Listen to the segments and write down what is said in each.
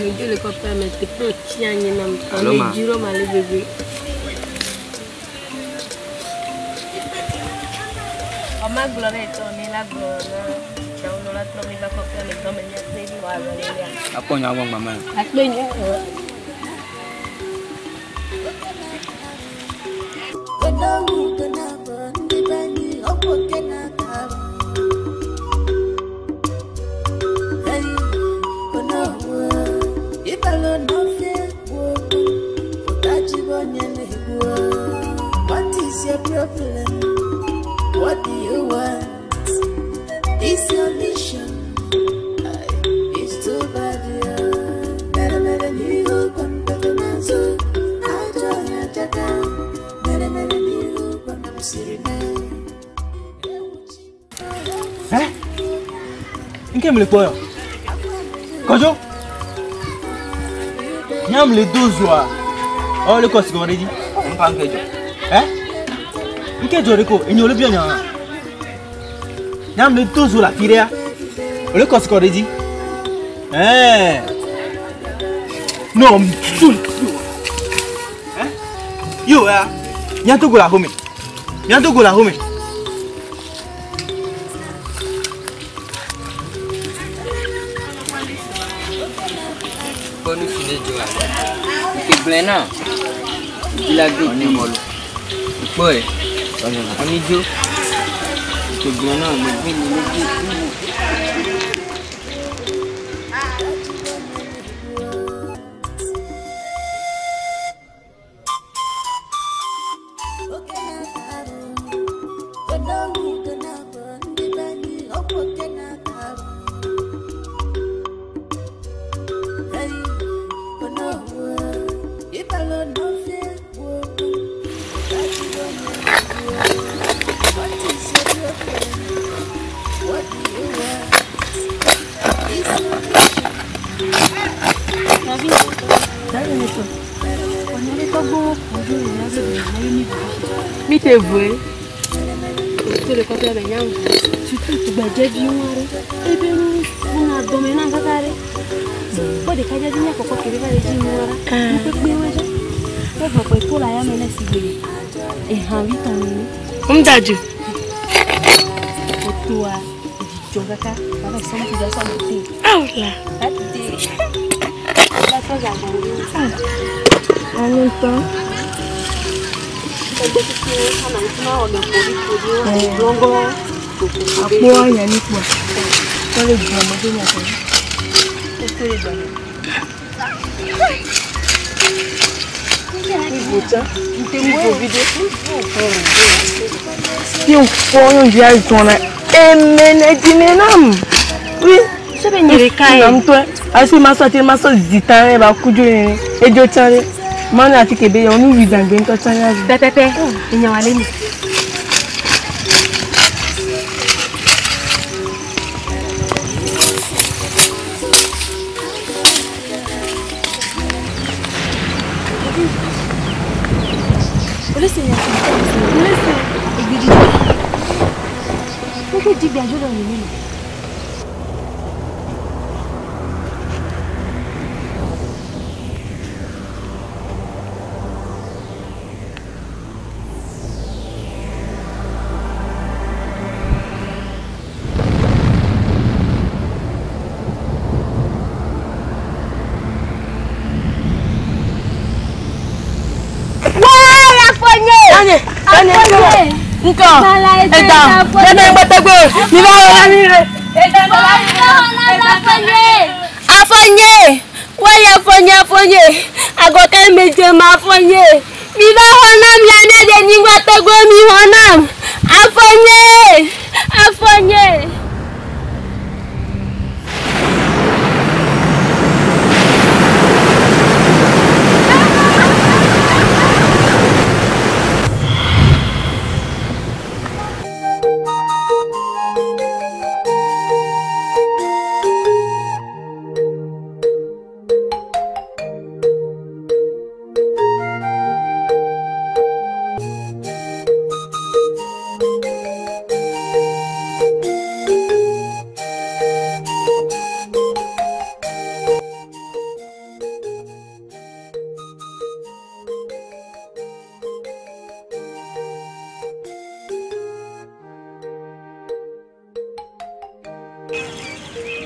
Medzo le kɔƒea me teƒe wòtsi anyi nam Alo ma. Medzro ale gbegbe. Ɔma gblɔ ne etɔ mi la gblɔ na tsitsiawo ne wola trɔ mi va kɔƒea me gɔme míakpe mi wòalɔ ne mía. Akpɔ nya gbɔ gbame. Akpe nyo. What is your problem? What do you want? Is your mission? It's too bad, yeah. Mere mere n'ihu kwampepe n'azụ, ajọ ọhịa jaka. Mere mere n'ihu kwampepe siri na. Eh? Nke me le kpɔ yɔ? Kɔdzo? Nyam le do zoa. Ɔ le kɔ sigɔ ɖe dzi. Mpa nke dzɔ. Eh? Nke dzɔ ɖe ko enyo le biɔ nya. Nyam le do zo le afi ɖea. O le kɔ sigɔ ɖe dzi. Eh? No, tu. Eh? Yo ya. Mía do go le axome. Mía do go le axome. Kpɔ nu si ne dzɔa. Nke gblɔe na. Dzi la do ne mɔlu. Kpɔe. Ɔni dzo. Nke gblɔe na megbe ni megbe. Mi te voe. To le kɔƒea me nyam vo. Surtout tugbedzeviwo aɖe. Ebe nu ƒona dɔme na kaka ɖe. Kpɔ ɖekadzevi nya kɔkɔ ke ɖe va le dzi nu la. Nu kpekpewo dze. Evɔ kpe to le ayame ne si gbe ehavi tɔ nene. Ŋdadzu. Wotoa dzidzɔ kaka. Baba sɔm ti da sɔm te. Awla. Ate. Ba sɔ zagbɔ. Anyi ŋutɔ. Egbe tutu hana ŋutsu wɔ ge ƒoɖi ƒoɖiwo glɔglɔ. Akpɔ yanni kpɔ. Tɔle dua me be nyakɔ. Toto le dɔme. Fi fɔ nyɔnuvia zɔna emene dzi nam. Oui. Sebe nye ɖeka ye. Nam tɔe. Asi ma sɔ te ma sɔ zita ɖe ba ku dzo nene. Edzo tsã ɖe. Manu ati ke be yɔ nu wi zãgbe ŋutɔ tsã ya zu. Pɛpɛpɛ. Enya wa le mi. Polisi nya polisi egbedzi. Keke dzigbe adzo le nene me. Tanye, tanye, nkɔ, eta, nene gbɛtɛgbɛ, mi va wɔ la mi re. Afɔnye, wɔyɛ afɔnye afɔnye, agɔkɛ medze ma afɔnye, mi va xɔ nam la ne ɖe nyigba tɔgbe mi xɔ nam, afɔnye, afɔnye.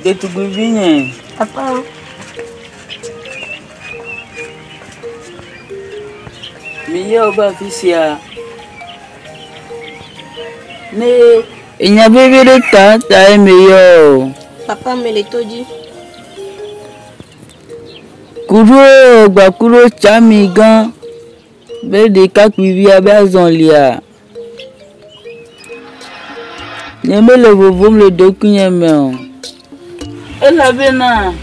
Ɖetugbivi nye. Papa. Miyɔ va afi sia. Ne enya vevi ɖe ta tae meyɔ o. Papa mele to dzi. Kuɖo gbakuɖo tsami gã be ɖekakpuivia be azɔlia. Nye mele vovom le ɖokuinye me o. Elabena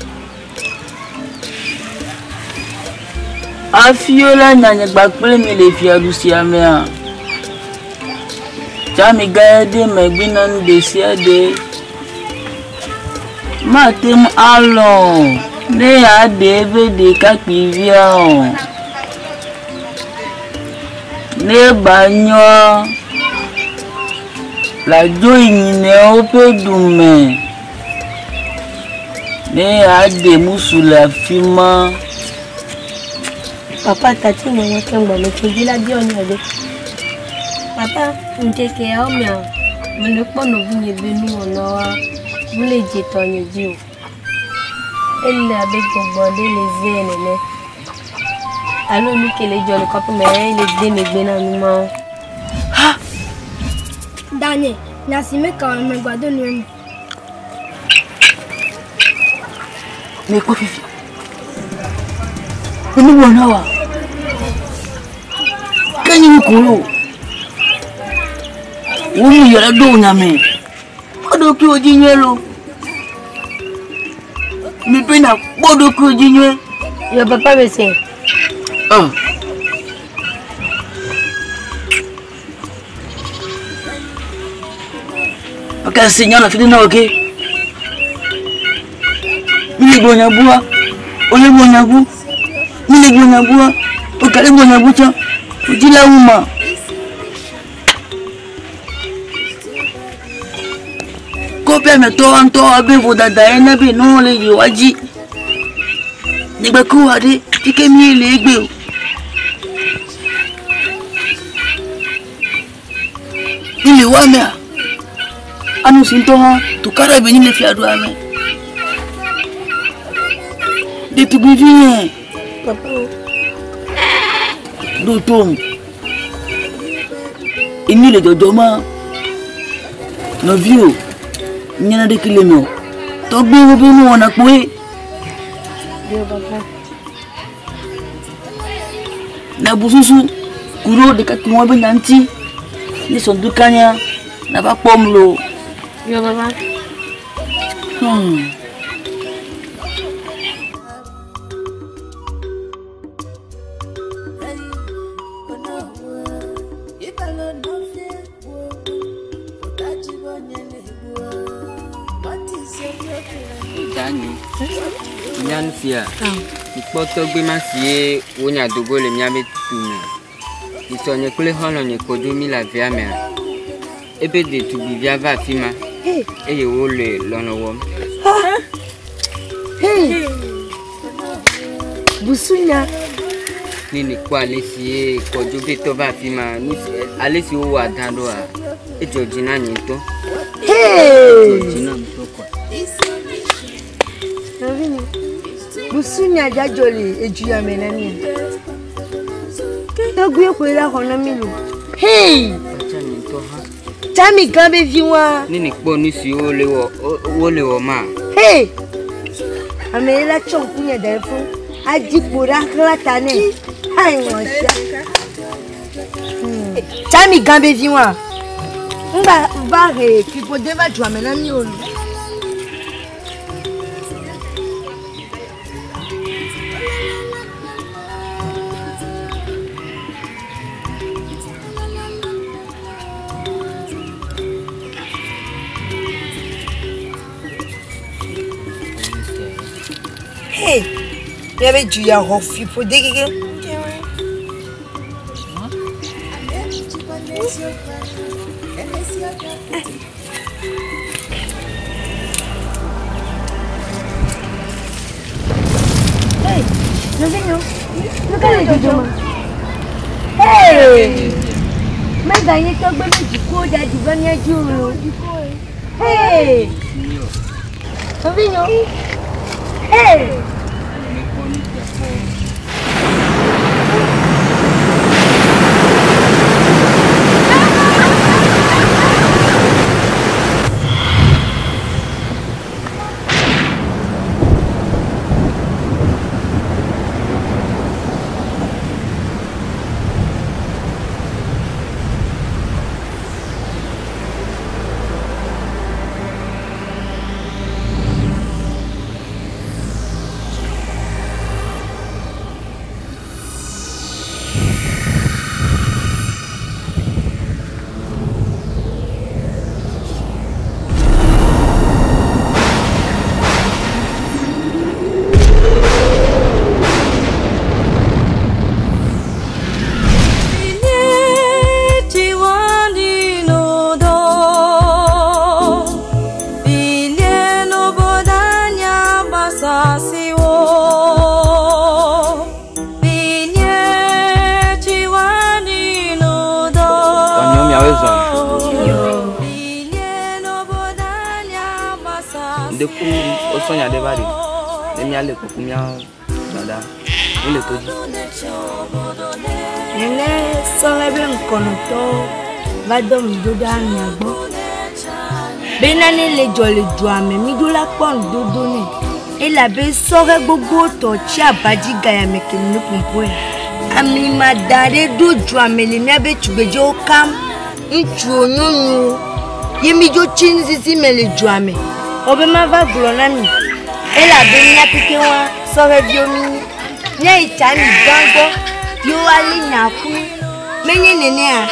hafi wola nya nye kpakple mi le fiaɖu sia mea, tsami gã ɖe megbe na nu ɖe sia ɖe. Mate ŋu alɔ̃ ne yeaɖe eƒe ɖekakpuivia o. Ne ba nyɔa, le adzo yi nyinewo ƒe dume. Ne yeaɖe musu le afi ma. Papa tati me ŋu ke ŋgbɔ me tso dzi la biɔ nya ɖe. Papa ŋkeke yawo mea, mele kpɔ nɔvinye be nuwɔnawoa, mele dze tɔnye dzi o. Ele abe gbɔgbɔ ɖe le zẽ nene. Alo nu ke le dzɔ le kɔƒe me ele de megbe na nu mawo. Danye, nya si meka wɔ megba do nu eme. Mekpɔ fifia. Nuwɔna wa. Ke nye nu ko yo. Wo nu yɛrɛ ɖo nya me. Kpɔ ɖokuiwò dzi nyuie lo. Mi bena kpɔ ɖokuiwò dzi nyuie. Yo papa me se. Ah. Ok, si nyɔnu fi na oke. Mi le gblɔ nya bua. O le gblɔ nya bu. Mi le gblɔ nya bua. O ka le gblɔ nya bu tsã. O dzi la wu ma. Kɔƒea me tɔwo ŋutɔ abe vodada ene be nuwo le yewoa dzi. Nyigbe ku aɖe fike mi le egbe o. Mi le wa mea. Anu si ŋutɔ hã tukaɖa be nyi le fiaɖua me. Ɖetugbivi nye. Papa. Ɖo tom. Enyi le dzɔdzɔ ma. Nɔviwo, nye naɖeke le me o. Tɔgbuiwo be nuwɔna kpoe. Yo papa. Nabu susu ku ɖo ɖekakpuiwo be nya ŋuti. Ne sɔŋdu kanya, nava kpɔm lo. Yo papa. Dani, nyanu sia, ikpɔ tɔgbe ma si ye wonya dogo le míabe tume. Itsɔ nye kple xɔlɔ̃ nye kodzo mi le avea mea. Ebe ɖetugbivia va afi ma eye wole lɔlɔ wɔm. Hey. Busunya. Ne ne kpɔ ale si ye kodzo be tɔ va afi ma, nu si ale si wowɔ adã ɖoa, edzɔ dzi na nye ŋutɔ. Hey. Edzɔ dzi na ŋutɔ koa. Nɔvinye. Busunya dzadzɔ le edu ya me na mía. Tɔgbuiwo koe la xɔ na mí lo. Hey. Kpatsa nye ŋutɔ hã. Tsami gã be vi wa. Ne ne kpɔ nu si wole wɔ wole wɔ ma. Hey. Ame yi la tsɔ ŋkunye da ɖe fún. Adzi kpo ɖe axlã ta nɛ. Ayi wɔ sia. Tsami gã be vi wa. Ŋgba va he fiƒode va dua me na mí o. Hey, míabe du ya xɔ fiƒode keke. Hey, nɔvinyo, nu ka le dzɔdzɔm? Hey, meganye tɔgbe be dziku dza dzi va mía dzi o lo. Hey. Nɔvinyewo. Hey! Ndeku wosɔ nya ɖe va ɖi ne míale kpɔkpɔ mía dada wole to dzi. Nene sɔhɛ be ŋkɔnɔtɔwo va dɔ mi ɖo ɖa mia gbɔ. Be nane le dzɔ le dua me, mi ɖo la kpɔ nudodo nɛ. Elabe sɔhɛ gbogbo tɔ tsi abadzi gayame ke mi ƒoƒoe. Amlimada ɖe ɖo dua me le míabe tugbedzewo kam. Ŋutsuwo, nyɔnuwo ye mi dzo tsi nuzizi me le dua me. Wobe mava gblɔ na mi. Elabe mía pete wa sɔhɛviwo mi nyi. Míayi tsa mi gã gbɔ ye woalé nya ku mi. Menye nenea,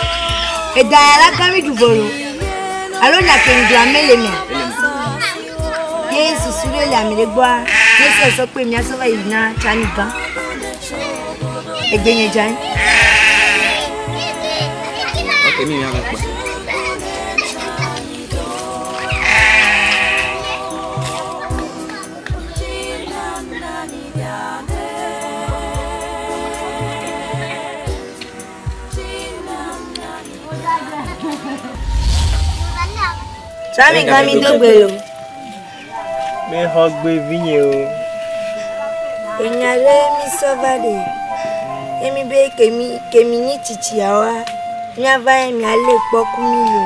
eda ya la ka mi ɖu vɔ lo. Alo nya ke ŋgblɔa mele mea. Ye susu ɖe le ame ɖe gbɔa, ne sɔ sɔ kpe mía sɔ va yi na tsa mi gã. Egbe nye dza. Ok, mi míava kpɔ. Tsa mi gã mi do gbe lo. Mexɔ gbe vinye o. Enya ɖe mi sɔ va ɖe. Ye mi be kemi kemi nyi tsitsiawoa, míava ye míalé kpɔ ku mi lo.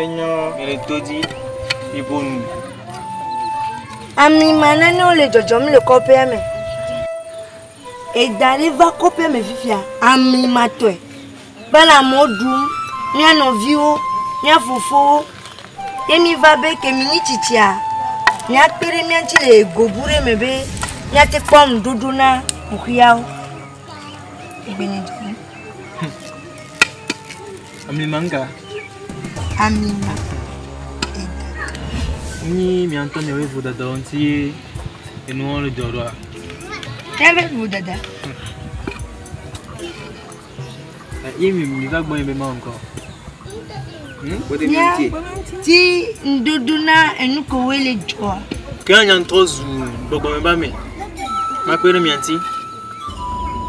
Enyo mi le to dzi mi ƒo nu. Amlima nanewo le dzɔdzɔm le kɔƒea me. Eda ɖe va kɔƒea me fifia, amlimatɔe. Va le amewo ɖum, mía nɔviwo, mía fofowo. Ye mi va be kemi nyi tsitsia, míakpe ɖe mía ŋuti le gobu ɖe me be míate kpɔ nuɖuɖu na kuxiawo. Egbe nye dzɔ. Amlima ŋka. Amlima. Nyi mia ŋutɔ miawoe vodadawo ŋuti ye enuwo le dzɔ ɖoa. Míabe vodada. Ye mi mi va gbɔ nye be ma ŋkɔ. Mía ti nuɖuɖu na enu kewoe le dzɔa. Ke anya ŋutɔ zu gbɔgbɔme ba me. Makpe ɖe mia ŋuti.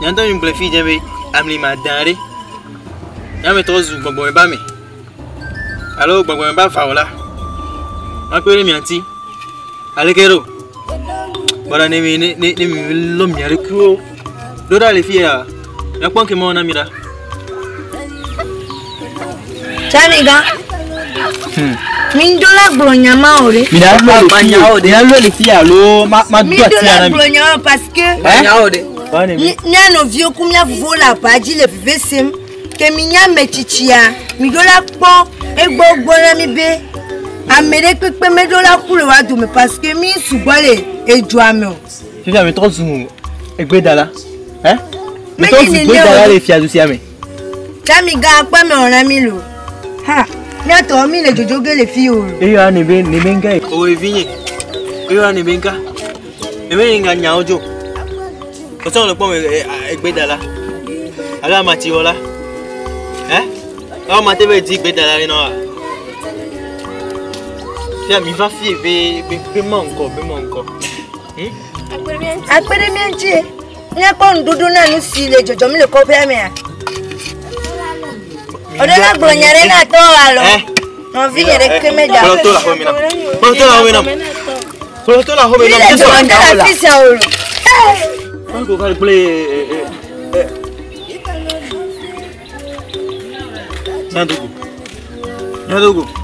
Nya ŋutɔ mi gblɔe fi dze be amlima da ɖe. Nya me trɔ zu gbɔgbɔme ba me. Alo gbɔgbɔme ba va o la. Makpe ɖe mia ŋuti. Aleke ɖo? Gbɔɖa ne mi ne ne ne mi lɔ mia ɖokuiwo ɖo ɖa le fi ya. Miakpɔ ŋke mewɔ na mi ɖa. Tsa mi gã. Mi ŋdo la gblɔ nya ma o ɖe. Mi ɖa lɔ le fi mi ɖa lɔ le fi alo ma ma Mi do ŋdo ati la na mi. gblɔ nya ma parce que. Mía nɔviwo ku mía fofowo le aʋa dzi le veve sem. Ke mi nye ame tsitsia, mi ɖo la kpɔ egbɔ gbɔ na mi be ame ɖe kpekpe meɖo la ku le wa dome parce que mi sugbɔ le edua me o. Fifia mi trɔ zu egbedala. Hein? Mi trɔ Menye zu nene gbedala o. le fiadu sia me. Tsa mi gã akpa me wɔ na mi lo. Ha, mía tɔwo mi le dzodzo ge le fi o. Eya ne be ne be ŋka ye. Owe vinye. Eya ne be ŋka. Ne be ŋka nyawo dzo. Kɔsɔn le kpɔ me egbedala. Alo amatiwɔla. Hein? Awo ma te be di gbedala ɖe na wa. Fia mi va fie be be be ma ŋkɔ be ma ŋkɔ. Akpe ɖe mía ŋuti ye. Míakpɔ nuɖuɖu na nu si le dzɔdzɔm le kɔƒea mea. Oɖo la gblɔ nya ɖe na tɔwò alo nɔvinye ɖeke medza. Kplɔ to le aƒeme nam. Kplɔ to le aƒeme nam. Kplɔ to le axɔme Mi na le mi. dzɔ de le afi sia o lo. Kɔ kɔ kple Nyadogo. Nyadogo.